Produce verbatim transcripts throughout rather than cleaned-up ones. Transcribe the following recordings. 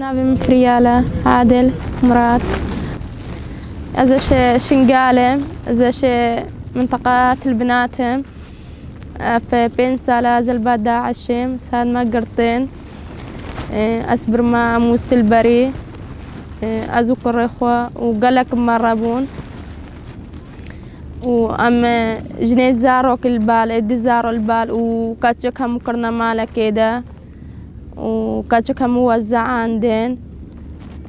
Navê min Friyal e, Adil Murat. Ez ji Şingalê, ez ji minteqa Til Binat im. Ev pênc sal e ez li ba DAIŞ im, sed me girtin. Ez birme Mûsil berî. Ez û kurê xwe û gelek me re bûn. Û em, e, jinê zarokî li bal, ê du zaro li bal û keçik hemû kirine malekê de. Û keçik hemû wezeandin.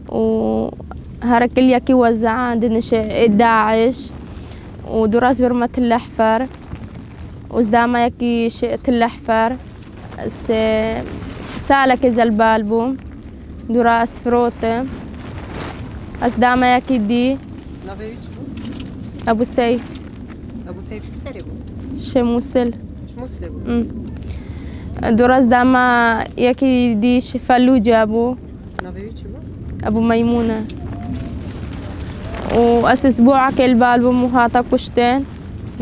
Û her kil yekî wezeandin ji ê DAIŞ. Û dûra ez birme Til Ehfer. Û ez dame yekî ji Til Ehfer. Ez, e, salekê ez li bal bûm. Dûra ez firotim. Ez dame yekî dî. Navê wî çi bû? Ebû Seyf. Ebû Seyf ji ku derê bû? Ji Mûsil. Ji Mûsilê bû? Hmm. Dûra ez dame yekî dî ji Felûce bû. Navê wî çi bû? Ebû Meymûne. Û ez isbûakê li bal bûm û hate kuştin.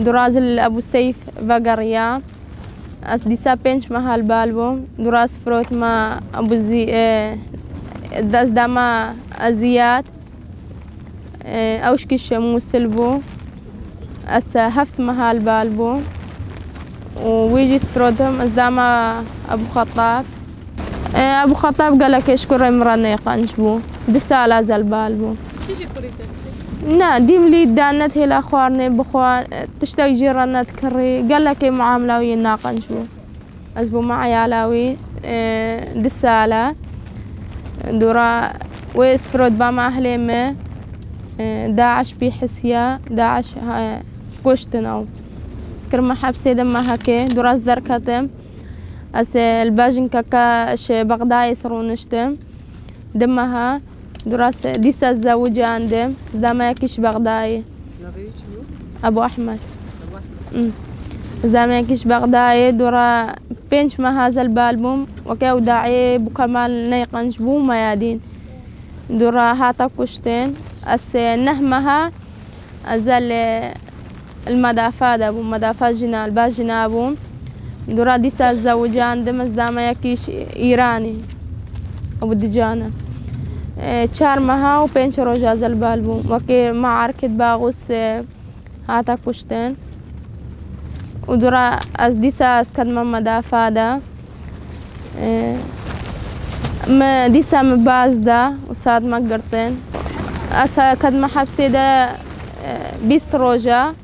Dûra ez li Ebû Seyf vegeriya. Ez dîsa pênc meha li bal bûm. Dûra ez firotime Ebû Zî-, e, dest dama Eziyat. E, ew jî ji Mûsil bû. Ez heft meha li bal bûm. Û wî jî ez firotim, ez dama Ebû Xetab. E, Ebû Xetab gelekê ji kurê min re nêqenc bû. Du sala ez li bal bûm. Çi ji kurê te dikir? Na, dîm lî de nedihêla xwarinê bixwe, tiştek jê re nedikirî, gelekê muamela wî naqenc bû. Ez bûme eyala wî, e, du sal e. Dûra wê ez firot bame ehlê me, e, DAIŞ pî hisiya, DAIŞ, e, kuştin ew. Ez kirime hepsê de mehekê, dûra ez derketim. Ez, e, li bejin keke ji Bexdayê ez rûniştim. Du meha, dûra se-, dîsa ez zewicandîm, ez dame yekî ji Bexdayê. Navê wî çi bû? Ebû Ehmed. Ebû Ehmed. Hmm. Ez dame yekî ji Bexdayê, dûra pênc meha ez li bal bûm, weke ew daî bû kemal neyqenc bû, me ya dîn. Dûra hate kuştin, ez, e, neh meha, Ez li, li medafa de bûm, medafa jina, li ba jina bûm. Dûra dîsa ez zewicandim, ez dame yekî ji Îranî. Ew bi dican e. E, çar meha û pênc roja ez li bal bûm. Wekî me erkê di Baxûs, e, hate kuştin. Û dûra ez dîsa ez kedime medafa de. E, me dîsa me baz da û saet me girtin. Ez he-, kedime hepsê de, e, bîst roja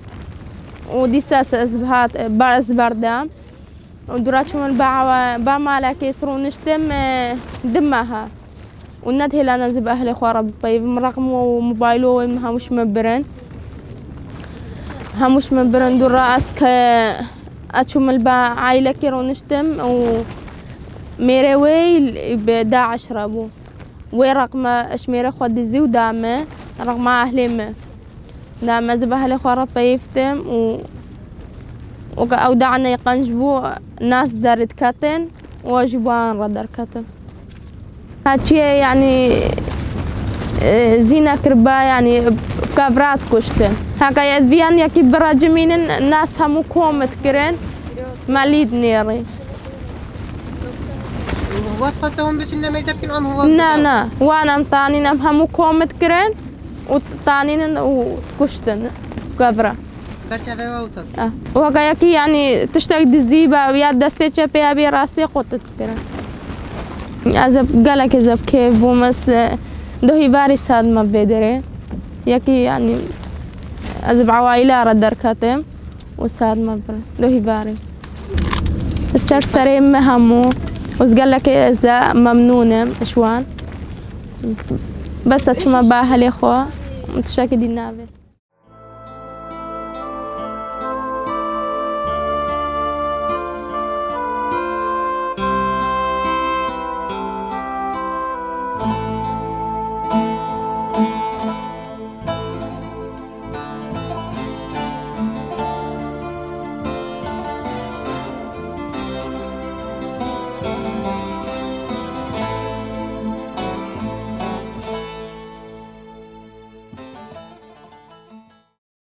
û dîsa ez, ez hat, ba ez berdam. Û dûra çûme ba, ba malekê ez rûniştim, e, du meha. Û nedihêlan ez bi ehlê xwe re bipeyivim. Reqim û mobaylo wê min hemû ji min birin. Hemû ji min birin dûra ez ke, ez çûme li ba aîlekê rûniştim û mêrê wê bi DAIŞ re bû. Wê reqime ji mêrê xwe dizî û da me, reqima ehlê me. Da me ez bi ehlê xwe re peyivtim û, û ke ew da neyqenc bû, nas derê diketin û ez jî bi wan re derketim. Hatiye, yanî, e, zîne kiriba, yanî, kevrat kuştin. Heke ez viyan yekî bira cimînin, nas hemû kom dikirin, me lîd nêrî. Wat xweste hûn biçin lemeyze bikin, em hûn wat Na, bikin. Na, wan em tanîn, em hemû kom dikirin û tanînin û kuştin kevra. Berçavê we wisa dike. Ah, weke yekî, yanî, tiştek dizî be, ya destê çepê ya bê rastê qut dikirin. Ez eb-, gelek ez bi kêf bûm, ez, e, dohî varî saet me bê derê. Yekî, yanî, ez bi ewaîla re derketim û saet me bir dohî varî. Ser serê me hemû, ez gelekê ez de memnûn im ji wan. Bes ez çûme ba ehlê xwe, tiştekî dî nabe.